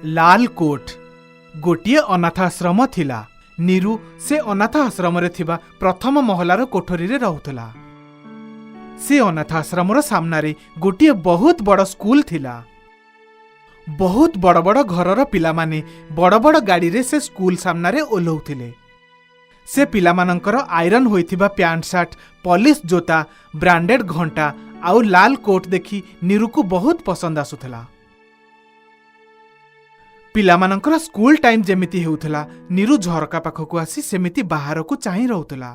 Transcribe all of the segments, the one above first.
ଲାଲ coat. ଗୋଟିଏ ଅନାଥ ଆଶ୍ରମ ଥିଲା। ନିରୁ ସେ ଅନାଥ ଆଶ୍ରମରେ ଥିବା ପ୍ରଥମ ମହଲାର କୋଠରୀରେ ରହୁଥିଲା। ସେ ଅନାଥ ଆଶ୍ରମର ସାମ୍ନାରେ ଗୋଟିଏ ବହୁତ ବଡ଼ ସ୍କୁଲ ଥିଲା। ବହୁତ ବଡ଼ ବଡ଼ ଘରର ପିଲାମାନେ ବଡ଼ ବଡ଼ ଗାଡ଼ିରେ ସେ ସ୍କୁଲ ସାମ୍ନାରେ ଓହ୍ଲଉଥିଲେ। ସେ ପିଲାମାନଙ୍କର ଆଇରନ୍ ହୋଇଥିବା ପ୍ୟାଣ୍ଟ ସାର୍ଟ, ପଲିସ୍ ଜୋତା, ବ୍ରାଣ୍ଡେଡ୍ ଘଣ୍ଟା ଆଉ ଲାଲ କୋଟ୍ ଦେଖି ନିରୁକୁ ବହୁତ ପସନ୍ଦ ଆସୁଥିଲା। ପିଲାମାନଙ୍କର ସ୍କୁଲ ଟାଇମ୍ ଯେମିତି ହେଉଥିଲା, ନିରୁ ଝରକା ପାଖକୁ ଆସି ସେମିତି ବାହାରକୁ ଚାହିଁ ରହୁଥିଲା।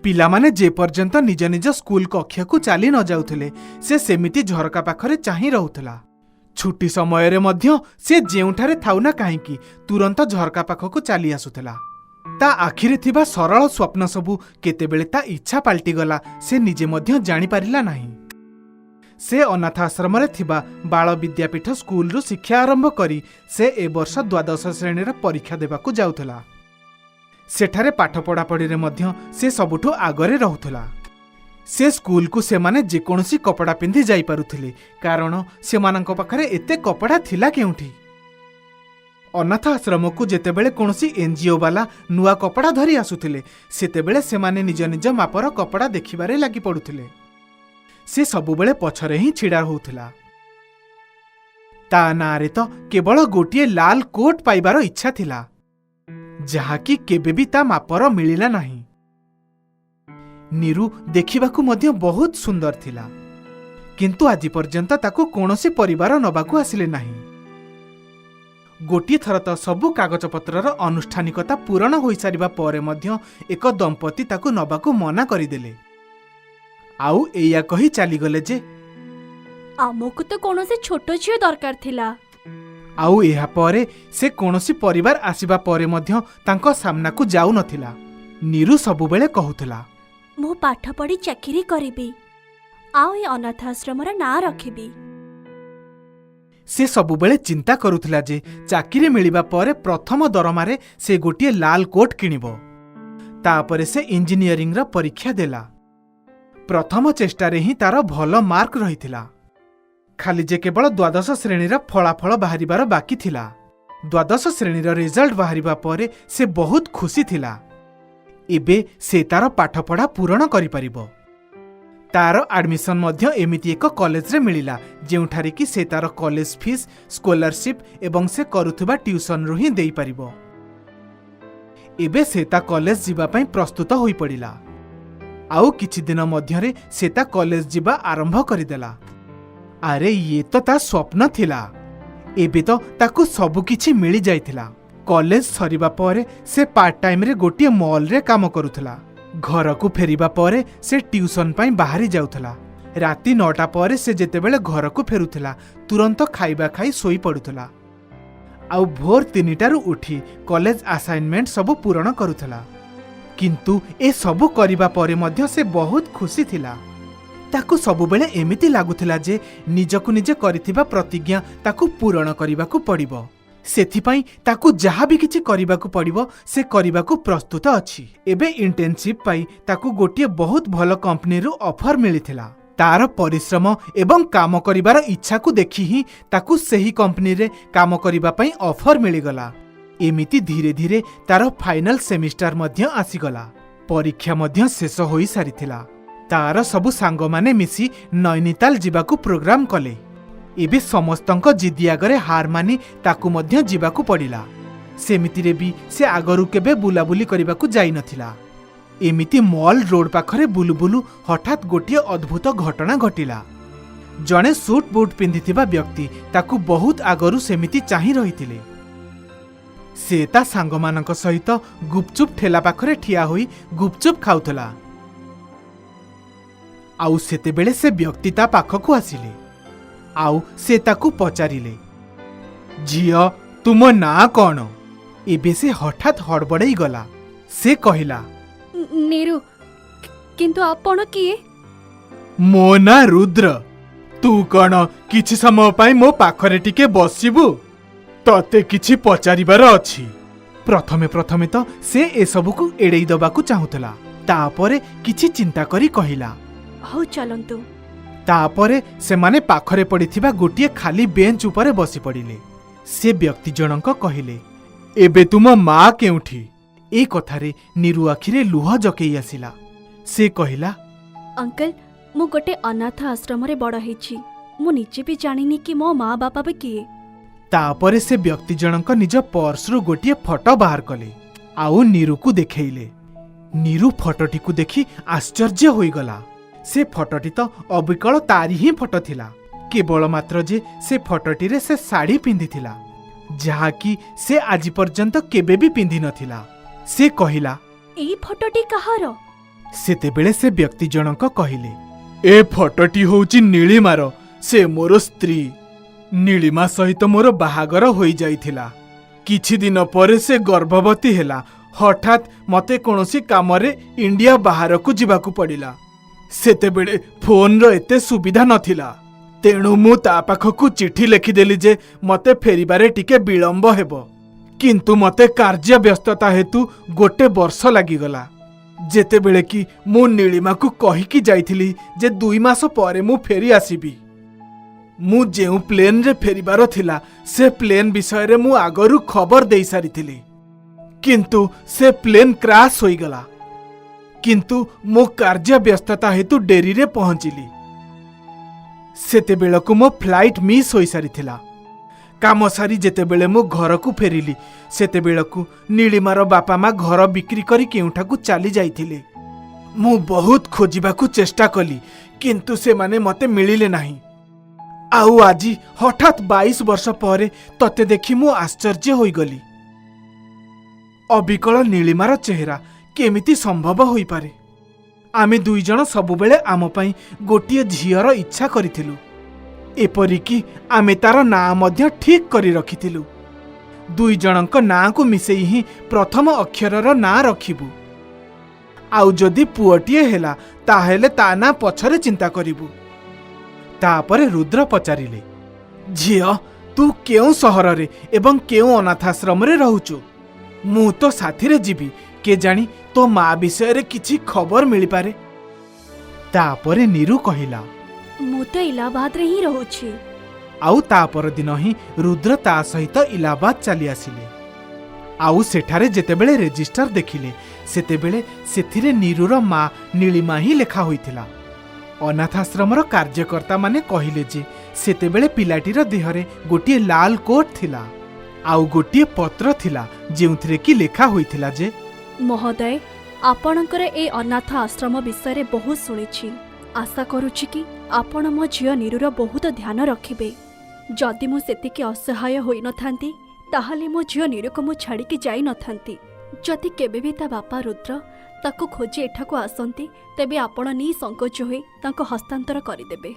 ପିଲାମାନେ ଯେ ପର୍ଯ୍ୟନ୍ତ ନିଜ ନିଜ ସ୍କୁଲ କକ୍ଷକୁ ଚାଲି ନ ଯାଉଥିଲେ, ସେ ସେମିତି ଝରକା ପାଖରେ ଚାହିଁ ରହୁଥିଲା। ଛୁଟି ସମୟରେ ମଧ୍ୟ ସେ ଯେଉଁଠାରେ ଥାଉ ନା କାହିଁକି, ତୁରନ୍ତ ଝରକା ପାଖକୁ ଚାଲି ଆସୁଥିଲା। ତା ଆଖିରେ ଥିବା ସରଳ ସ୍ୱପ୍ନ ସବୁ କେତେବେଳେ ତା ଇଚ୍ଛା ପାଲଟିଗଲା, ସେ ନିଜେ ମଧ୍ୟ ଜାଣିପାରିଲା ନାହିଁ। ସେ ଅନାଥ ଆଶ୍ରମରେ ଥିବା ବାଳ ବିଦ୍ୟାପୀଠ ସ୍କୁଲରୁ ଶିକ୍ଷା ଆରମ୍ଭ କରି ସେ ଏ ବର୍ଷ ଦ୍ୱାଦଶ ଶ୍ରେଣୀର ପରୀକ୍ଷା ଦେବାକୁ ଯାଉଥିଲା। ସେଠାରେ ପାଠ ପଢ଼ାପଢ଼ିରେ ମଧ୍ୟ ସେ ସବୁଠୁ ଆଗରେ ରହୁଥିଲା। ସେ ସ୍କୁଲକୁ ସେମାନେ ଯେକୌଣସି କପଡ଼ା ପିନ୍ଧି ଯାଇପାରୁଥିଲେ, କାରଣ ସେମାନଙ୍କ ପାଖରେ ଏତେ କପଡ଼ା ଥିଲା କେଉଁଠି? ଅନାଥ ଆଶ୍ରମକୁ ଯେତେବେଳେ କୌଣସି ଏନ୍ଜିଓ ବାଲା ନୂଆ କପଡ଼ା ଧରି ଆସୁଥିଲେ, ସେତେବେଳେ ସେମାନେ ନିଜ ନିଜ ମାପର କପଡ଼ା ଦେଖିବାରେ ଲାଗି ପଡ଼ୁଥିଲେ। ସେ ସବୁବେଳେ ପଛରେ ହିଁ ଛିଡ଼ା ହେଉଥିଲା। ତା ନାଁରେ ତ କେବଳ ଗୋଟିଏ ଲାଲ କୋଟ୍ ପାଇବାର ଇଚ୍ଛା ଥିଲା, ଯାହାକି କେବେ ବି ତା ମାପର ମିଳିଲା ନାହିଁ। ନିରୁ ଦେଖିବାକୁ ମଧ୍ୟ ବହୁତ ସୁନ୍ଦର ଥିଲା, କିନ୍ତୁ ଆଜି ପର୍ଯ୍ୟନ୍ତ ତାକୁ କୌଣସି ପରିବାର ନବାକୁ ଆସିଲେ ନାହିଁ। ଗୋଟିଏ ଥର ତ ସବୁ କାଗଜପତ୍ରର ଆନୁଷ୍ଠାନିକତା ପୂରଣ ହୋଇସାରିବା ପରେ ମଧ୍ୟ ଏକ ଦମ୍ପତି ତାକୁ ନବାକୁ ମନା କରିଦେଲେ ଆଉ ଏଇଆ କହି ଚାଲିଗଲେ ଯେ, ଆମକୁ ତ କୌଣସି ଛୋଟ ଝିଅ ଦରକାର ଥିଲା। ଆଉ ଏହାପରେ ସେ କୌଣସି ପରିବାର ଆସିବା ପରେ ମଧ୍ୟ ତାଙ୍କ ସାମ୍ନାକୁ ଯାଉନଥିଲା। ନିରୁ ସବୁବେଳେ କହୁଥିଲା, ମୁଁ ପାଠ ପଢ଼ି ଚାକିରି କରିବି ଆଉ ଏ ଅନାଥ ଆଶ୍ରମର ନାଁ ରଖିବି। ସେ ସବୁବେଳେ ଚିନ୍ତା କରୁଥିଲା ଯେ ଚାକିରି ମିଳିବା ପରେ ପ୍ରଥମ ଦରମାରେ ସେ ଗୋଟିଏ ଲାଲ କୋଟ୍ କିଣିବ। ତାପରେ ସେ ଇଞ୍ଜିନିୟରିଂର ପରୀକ୍ଷା ଦେଲା। ପ୍ରଥମ ଚେଷ୍ଟାରେ ହିଁ ତାର ଭଲ ମାର୍କ ରହିଥିଲା। ଖାଲି ଯେ କେବଳ ଦ୍ୱାଦଶ ଶ୍ରେଣୀର ଫଳାଫଳ ବାହାରିବାର ବାକି ଥିଲା। ଦ୍ୱାଦଶ ଶ୍ରେଣୀର ରେଜଲ୍ଟ ବାହାରିବା ପରେ ସେ ବହୁତ ଖୁସି ଥିଲା। ଏବେ ସେ ତାର ପାଠପଢ଼ା ପୂରଣ କରିପାରିବ। ତାର ଆଡମିସନ ମଧ୍ୟ ଏମିତି ଏକ କଲେଜରେ ମିଳିଲା, ଯେଉଁଠାରେ କି ସେ ତାର କଲେଜ ଫିସ୍, ସ୍କଲାରସିପ୍ ଏବଂ ସେ କରୁଥିବା ଟ୍ୟୁସନରୁ ହିଁ ଦେଇପାରିବ। ଏବେ ସେ ତା କଲେଜ ଯିବା ପାଇଁ ପ୍ରସ୍ତୁତ ହୋଇପଡ଼ିଲା। ଆଉ କିଛି ଦିନ ମଧ୍ୟରେ ସେ ତା କଲେଜ ଯିବା ଆରମ୍ଭ କରିଦେଲା। ଆରେ, ଇଏ ତ ତା ସ୍ୱପ୍ନ ଥିଲା! ଏବେ ତ ତାକୁ ସବୁକିଛି ମିଳିଯାଇଥିଲା। କଲେଜ ସରିବା ପରେ ସେ ପାର୍ଟ ଟାଇମ୍ରେ ଗୋଟିଏ ମଲ୍ରେ କାମ କରୁଥିଲା। ଘରକୁ ଫେରିବା ପରେ ସେ ଟ୍ୟୁସନ ପାଇଁ ବାହାରି ଯାଉଥିଲା। ରାତି 9ଟା ପରେ ସେ ଯେତେବେଳେ ଘରକୁ ଫେରୁଥିଲା, ତୁରନ୍ତ ଖାଇବା ଖାଇ ଶୋଇପଡ଼ୁଥିଲା ଆଉ ଭୋର 3ଟାରୁ ଉଠି କଲେଜ ଆସାଇନମେଣ୍ଟ ସବୁ ପୂରଣ କରୁଥିଲା। କିନ୍ତୁ ଏସବୁ କରିବା ପରେ ମଧ୍ୟ ସେ ବହୁତ ଖୁସି ଥିଲା। ତାକୁ ସବୁବେଳେ ଏମିତି ଲାଗୁଥିଲା ଯେ ନିଜକୁ ନିଜେ କରିଥିବା ପ୍ରତିଜ୍ଞା ତାକୁ ପୂରଣ କରିବାକୁ ପଡ଼ିବ। ସେଥିପାଇଁ ତାକୁ ଯାହା ବି କିଛି କରିବାକୁ ପଡ଼ିବ, ସେ କରିବାକୁ ପ୍ରସ୍ତୁତ ଅଛି। ଏବେ ଇଣ୍ଟର୍ନସିପ୍ ପାଇଁ ତାକୁ ଗୋଟିଏ ବହୁତ ଭଲ କମ୍ପାନୀରୁ ଅଫର ମିଳିଥିଲା। ତାର ପରିଶ୍ରମ ଏବଂ କାମ କରିବାର ଇଚ୍ଛାକୁ ଦେଖି ହିଁ ତାକୁ ସେହି କମ୍ପାନୀରେ କାମ କରିବା ପାଇଁ ଅଫର ମିଳିଗଲା। ଏମିତି ଧୀରେ ଧୀରେ ତାର ଫାଇନାଲ ସେମିଷ୍ଟାର ମଧ୍ୟ ଆସିଗଲା। ପରୀକ୍ଷା ମଧ୍ୟ ଶେଷ ହୋଇସାରିଥିଲା। ତାର ସବୁ ସାଙ୍ଗମାନେ ମିଶି ନୈନିତାଲ ଯିବାକୁ ପ୍ରୋଗ୍ରାମ କଲେ। ଏବେ ସମସ୍ତଙ୍କ ଜିଦି ଆଗରେ ହାର ମାନି ତାକୁ ମଧ୍ୟ ଯିବାକୁ ପଡ଼ିଲା। ସେମିତିରେ ବି ସେ ଆଗରୁ କେବେ ବୁଲାବୁଲି କରିବାକୁ ଯାଇନଥିଲା। ଏମିତି ମଲ୍ ରୋଡ୍ ପାଖରେ ବୁଲୁ ବୁଲୁ ହଠାତ୍ ଗୋଟିଏ ଅଦ୍ଭୁତ ଘଟଣା ଘଟିଲା। ଜଣେ ସୁଟ୍ ବୁଟ୍ ପିନ୍ଧିଥିବା ବ୍ୟକ୍ତି ତାକୁ ବହୁତ ଆଗରୁ ସେମିତି ଚାହିଁ ରହିଥିଲେ। ସେ ତା ସାଙ୍ଗମାନଙ୍କ ସହିତ ଗୁପଚୁପ୍ ଠେଲା ପାଖରେ ଠିଆ ହୋଇ ଗୁପଚୁପ୍ ଖାଉଥିଲା ଆଉ ସେତେବେଳେ ସେ ବ୍ୟକ୍ତି ତା ପାଖକୁ ଆସିଲେ ଆଉ ସେ ତାକୁ ପଚାରିଲେ, "ଝିଅ, ତୁମ ନାଁ କ'ଣ?" ଏବେ ସେ ହଠାତ୍ ହଡ଼ବଡ଼େଇ ଗଲା। ସେ କହିଲା, ନିରୁ, କିନ୍ତୁ ଆପଣ କିଏ? ମୋ ନାଁ ରୁଦ୍ର। ତୁ କ'ଣ କିଛି ସମୟ ପାଇଁ ମୋ ପାଖରେ ଟିକେ ବସିବୁ? ତତେ କିଛି ପଚାରିବାର ଅଛି। ପ୍ରଥମେ ପ୍ରଥମେ ତ ସେ ଏସବୁକୁ ଏଡ଼େଇ ଦବାକୁ ଚାହୁଁଥିଲା। ତାପରେ କିଛି ଚିନ୍ତା କରି କହିଲା, ହଉ, ଚାଲନ୍ତୁ। ତାପରେ ସେମାନେ ପାଖରେ ପଡ଼ିଥିବା ଗୋଟିଏ ଖାଲି ବେଞ୍ଚ ଉପରେ ବସି ପଡ଼ିଲେ। ସେ ବ୍ୟକ୍ତି ଜଣଙ୍କ କହିଲେ, ଏବେ ତୁମ ମା କେଉଁଠି? ଏ କଥାରେ ନିରୁ ଆଖିରେ ଲୁହ ଜକେଇ ଆସିଲା। ସେ କହିଲା, ଅଙ୍କଲ, ମୁଁ ଗୋଟେ ଅନାଥ ଆଶ୍ରମରେ ବଡ଼ ହେଇଛି। ମୁଁ ନିଜେ ବି ଜାଣିନି କି ମୋ ମା ବାପା ବି କିଏ। ତାପରେ ସେ ବ୍ୟକ୍ତି ଜଣଙ୍କ ନିଜ ପର୍ସରୁ ଗୋଟିଏ ଫଟୋ ବାହାର କଲେ ଆଉ ନିରୁକୁ ଦେଖେଇଲେ। ନିରୁ ଫଟୋଟିକୁ ଦେଖି ଆଶ୍ଚର୍ଯ୍ୟ ହୋଇଗଲା। ସେ ଫଟୋଟି ତ ଅବିକଳ ତାରି ହିଁ ଫଟୋ ଥିଲା, କେବଳ ମାତ୍ର ଯେ ସେ ଫଟୋଟିରେ ସେ ଶାଢ଼ୀ ପିନ୍ଧିଥିଲା, ଯାହାକି ସେ ଆଜି ପର୍ଯ୍ୟନ୍ତ କେବେ ବି ପିନ୍ଧିନଥିଲା। ସେ କହିଲା, ଏଇ ଫଟୋଟି କାହାର? ସେତେବେଳେ ସେ ବ୍ୟକ୍ତି ଜଣଙ୍କ କହିଲେ, ଏ ଫଟୋଟି ହେଉଛି ନୀଳିମାର। ସେ ମୋର ସ୍ତ୍ରୀ। ନୀଳିମା ସହିତ ମୋର ବାହାଘର ହୋଇଯାଇଥିଲା। କିଛି ଦିନ ପରେ ସେ ଗର୍ଭବତୀ ହେଲା। ହଠାତ୍ ମତେ କୌଣସି କାମରେ ଇଣ୍ଡିଆ ବାହାରକୁ ଯିବାକୁ ପଡ଼ିଲା। ସେତେବେଳେ ଫୋନ୍ର ଏତେ ସୁବିଧା ନଥିଲା, ତେଣୁ ମୁଁ ତା ପାଖକୁ ଚିଠି ଲେଖିଦେଲି ଯେ ମତେ ଫେରିବାରେ ଟିକେ ବିଳମ୍ବ ହେବ। କିନ୍ତୁ ମତେ କାର୍ଯ୍ୟ ବ୍ୟସ୍ତତା ହେତୁ ଗୋଟେ ବର୍ଷ ଲାଗିଗଲା, ଯେତେବେଳେ କି ମୁଁ ନୀଳିମାକୁ କହିକି ଯାଇଥିଲି ଯେ 2 ମାସ ପରେ ମୁଁ ଫେରି ଆସିବି। ମୁଁ ଯେଉଁ ପ୍ଲେନ୍ରେ ଫେରିବାର ଥିଲା, ସେ ପ୍ଲେନ୍ ବିଷୟରେ ମୁଁ ଆଗରୁ ଖବର ଦେଇସାରିଥିଲି, କିନ୍ତୁ ସେ ପ୍ଲେନ୍ କ୍ରାସ୍ ହୋଇଗଲା। କିନ୍ତୁ ମୁଁ କାର୍ଯ୍ୟ ବ୍ୟସ୍ତତା ହେତୁ ଡେରିରେ ପହଞ୍ଚିଲି। ସେତେବେଳକୁ ମୋ ଫ୍ଲାଇଟ୍ ମିସ୍ ହୋଇସାରିଥିଲା। କାମ ସାରି ଯେତେବେଳେ ମୁଁ ଘରକୁ ଫେରିଲି, ସେତେବେଳକୁ ନୀଳିମାର ବାପା ମା ଘର ବିକ୍ରି କରି କେଉଁଠାକୁ ଚାଲି ଯାଇଥିଲେ। ମୁଁ ବହୁତ ଖୋଜିବାକୁ ଚେଷ୍ଟା କଲି, କିନ୍ତୁ ସେମାନେ ମୋତେ ମିଳିଲେ ନାହିଁ। ଆଉ ଆଜି ହଠାତ୍ 22 ବର୍ଷ ପରେ ତତେ ଦେଖି ମୁଁ ଆଶ୍ଚର୍ଯ୍ୟ ହୋଇଗଲି। ଅବିକଳ ନୀଳିମାର ଚେହେରା, କେମିତି ସମ୍ଭବ ହୋଇପାରେ? ଆମେ ଦୁଇ ଜଣ ସବୁବେଳେ ଆମ ପାଇଁ ଗୋଟିଏ ଝିଅର ଇଚ୍ଛା କରିଥିଲୁ। ଏପରିକି ଆମେ ତାର ନାଁ ମଧ୍ୟ ଠିକ୍ କରି ରଖିଥିଲୁ। ଦୁଇ ଜଣଙ୍କ ନାଁକୁ ମିଶେଇ ହିଁ ପ୍ରଥମ ଅକ୍ଷରର ନାଁ ରଖିବୁ, ଆଉ ଯଦି ପୁଅଟିଏ ହେଲା, ତାହେଲେ ତା ନାଁ ପଛରେ ଚିନ୍ତା କରିବୁ। ତାପରେ ରୁଦ୍ର ପଚାରିଲେ, ଝିଅ, ତୁ କେଉଁ ସହରରେ ଏବଂ କେଉଁ ଅନାଥାଶ୍ରମରେ ରହୁଛୁ? ମୁଁ ତୋ ସାଥିରେ ଯିବି। କେଜାଣି ତୋ ମା ବିଷୟରେ କିଛି ଖବର ମିଳିପାରେ। ତାପରେ ନିରୁ କହିଲା, ମୁଁ ତ ଇଲାହାବାଦରେ ହିଁ ରହୁଛି। ଆଉ ତା ପରଦିନ ହିଁ ରୁଦ୍ର ତା ସହିତ ଇଲାହାବାଦ ଚାଲି ଆସିଲେ। ଆଉ ସେଠାରେ ଯେତେବେଳେ ରେଜିଷ୍ଟର ଦେଖିଲେ, ସେତେବେଳେ ସେଥିରେ ନିରୁର ମା ନୀଳିମା ହିଁ ଲେଖା ହୋଇଥିଲା। ଅନାଥାଶ୍ରମର କାର୍ଯ୍ୟକର୍ତ୍ତାମାନେ କହିଲେ ଯେ ସେତେବେଳେ ପିଲାଟିର ଦେହରେ ଗୋଟିଏ ଲାଲ କୋଟ୍ ଥିଲା ଆଉ ଗୋଟିଏ ପତ୍ର ଥିଲା, ଯେଉଁଥିରେ କି ଲେଖା ହୋଇଥିଲା ଯେ, ମହୋଦୟ, ଆପଣଙ୍କର ଏ ଅନାଥ ଆଶ୍ରମ ବିଷୟରେ ବହୁତ ଶୁଣିଛି। ଆଶା କରୁଛି କି ଆପଣ ମୋ ଝିଅ ନିରୁର ବହୁତ ଧ୍ୟାନ ରଖିବେ। ଯଦି ମୁଁ ସେତିକି ଅସହାୟ ହୋଇନଥାନ୍ତି, ତାହେଲେ ମୋ ଝିଅ ନିରୁକୁ ମୁଁ ଛାଡ଼ିକି ଯାଇନଥାନ୍ତି। ଯଦି କେବେ ବି ତା ବାପା ରୁଦ୍ର ତାକୁ ଖୋଜି ଏଠାକୁ ଆସନ୍ତି, ତେବେ ଆପଣ ନିଃସଙ୍କୋଚ ହୋଇ ତାଙ୍କୁ ହସ୍ତାନ୍ତର କରିଦେବେ।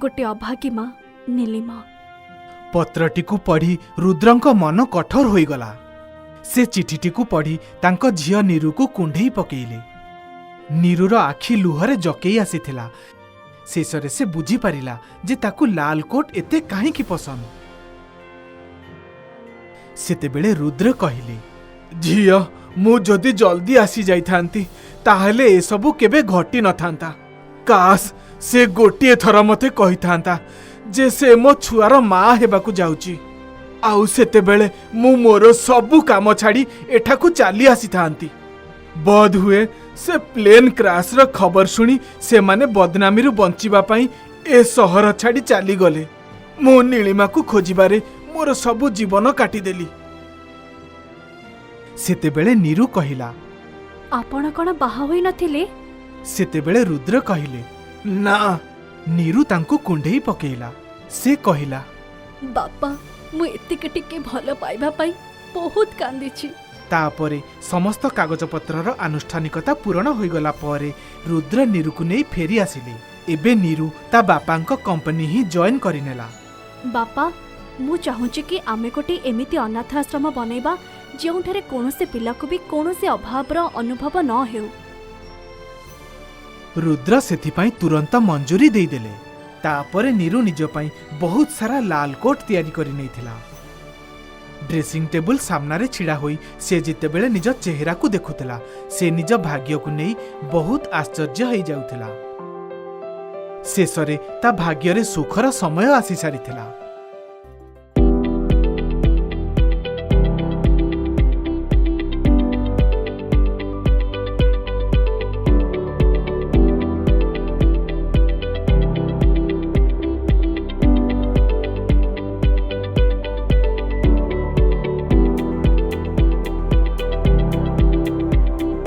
ଗୋଟେ ଅଭାଗୀ ମା, ନୀଲିମା। ପତ୍ରଟିକୁ ପଢ଼ି ରୁଦ୍ରଙ୍କ ମନ କଠୋର ହୋଇଗଲା। ସେ ଚିଠିଟିକୁ ପଢ଼ି ତାଙ୍କ ଝିଅ ନିରୁକୁ କୁଣ୍ଢେଇ ପକେଇଲେ। ନିରୁର ଆଖି ଲୁହରେ ଜକେଇ ଆସିଥିଲା। ଶେଷରେ ସେ ବୁଝିପାରିଲା ଯେ ତାକୁ ଲାଲ କୋଟ୍ ଏତେ କାହିଁକି ପସନ୍ଦ। ସେତେବେଳେ ରୁଦ୍ର କହିଲେ, ଝିଅ, ମୁଁ ଯଦି ଜଲ୍ଦି ଆସି ଯାଇଥାନ୍ତି, ତାହେଲେ ଏସବୁ କେବେ ଘଟି ନଥାନ୍ତା। କାଶ ସେ ଗୋଟିଏ ଥର ମୋତେ କହିଥାନ୍ତା ଯେ ସେ ମୋ ଛୁଆର ମା ହେବାକୁ ଯାଉଛି, ଆଉ ସେତେବେଳେ ମୁଁ ମୋର ସବୁ କାମ ଛାଡ଼ି ଏଠାକୁ ଚାଲି ଆସିଥାନ୍ତି। ବୋଧହୁଏ ସେ ପ୍ଲେନ୍ କ୍ରାସ୍ର ଖବର ଶୁଣି ସେମାନେ ବଦନାମୀରୁ ବଞ୍ଚିବା ପାଇଁ ଏ ସହର ଛାଡ଼ି ଚାଲିଗଲେ। ମୁଁ ନୀଳିମାକୁ ଖୋଜିବାରେ ମୋର ସବୁ ଜୀବନ କାଟିଦେଲି। ସେତେବେଳେ ନିରୁ କହିଲା, ଆପଣ କ'ଣ ବାହା ହୋଇନଥିଲେ? ସେତେବେଳେ ରୁଦ୍ର କହିଲେ, ନା। ନିରୁ ତାଙ୍କୁ କୁଣ୍ଢେଇ ପକେଇଲା। ସେ କହିଲା, ବାପା, ମୁଁ ଏତିକି ଟିକେ ଭଲ ପାଇବା ପାଇଁ ବହୁତ କାନ୍ଦିଛି। ତାପରେ ସମସ୍ତ କାଗଜପତ୍ରର ଆନୁଷ୍ଠାନିକତା ପୂରଣ ହୋଇଗଲା ପରେ ରୁଦ୍ର ନିରୁକୁ ନେଇ ଫେରି ଆସିଲେ। ଏବେ ନିରୁ ତା ବାପାଙ୍କ କମ୍ପାନୀ ହିଁ ଜଏନ୍ କରିନେଲା। ବାପା, ମୁଁ ଚାହୁଁଛି କି ଆମେ ଗୋଟେ ଏମିତି ଅନାଥ ଆଶ୍ରମ ବନେଇବା, ଯେଉଁଠାରେ କୌଣସି ପିଲାକୁ ବି କୌଣସି ଅଭାବର ଅନୁଭବ ନ ହେଉ। ରୁଦ୍ର ସେଥିପାଇଁ ତୁରନ୍ତ ମଞ୍ଜୁରୀ ଦେଇଦେଲେ। ତାପରେ ନିରୁ ନିଜ ପାଇଁ ବହୁତ ସାରା ଲାଲ କୋଟ୍ ତିଆରି କରି ନେଇଥିଲା। ଡ୍ରେସିଂ ଟେବୁଲ ସାମ୍ନାରେ ଛିଡ଼ା ହୋଇ ସେ ଯେତେବେଳେ ନିଜ ଚେହେରାକୁ ଦେଖୁଥିଲା, ସେ ନିଜ ଭାଗ୍ୟକୁ ନେଇ ବହୁତ ଆଶ୍ଚର୍ଯ୍ୟ ହେଇଯାଉଥିଲା। ଶେଷରେ ତା ଭାଗ୍ୟରେ ସୁଖର ସମୟ ଆସି ସାରିଥିଲା।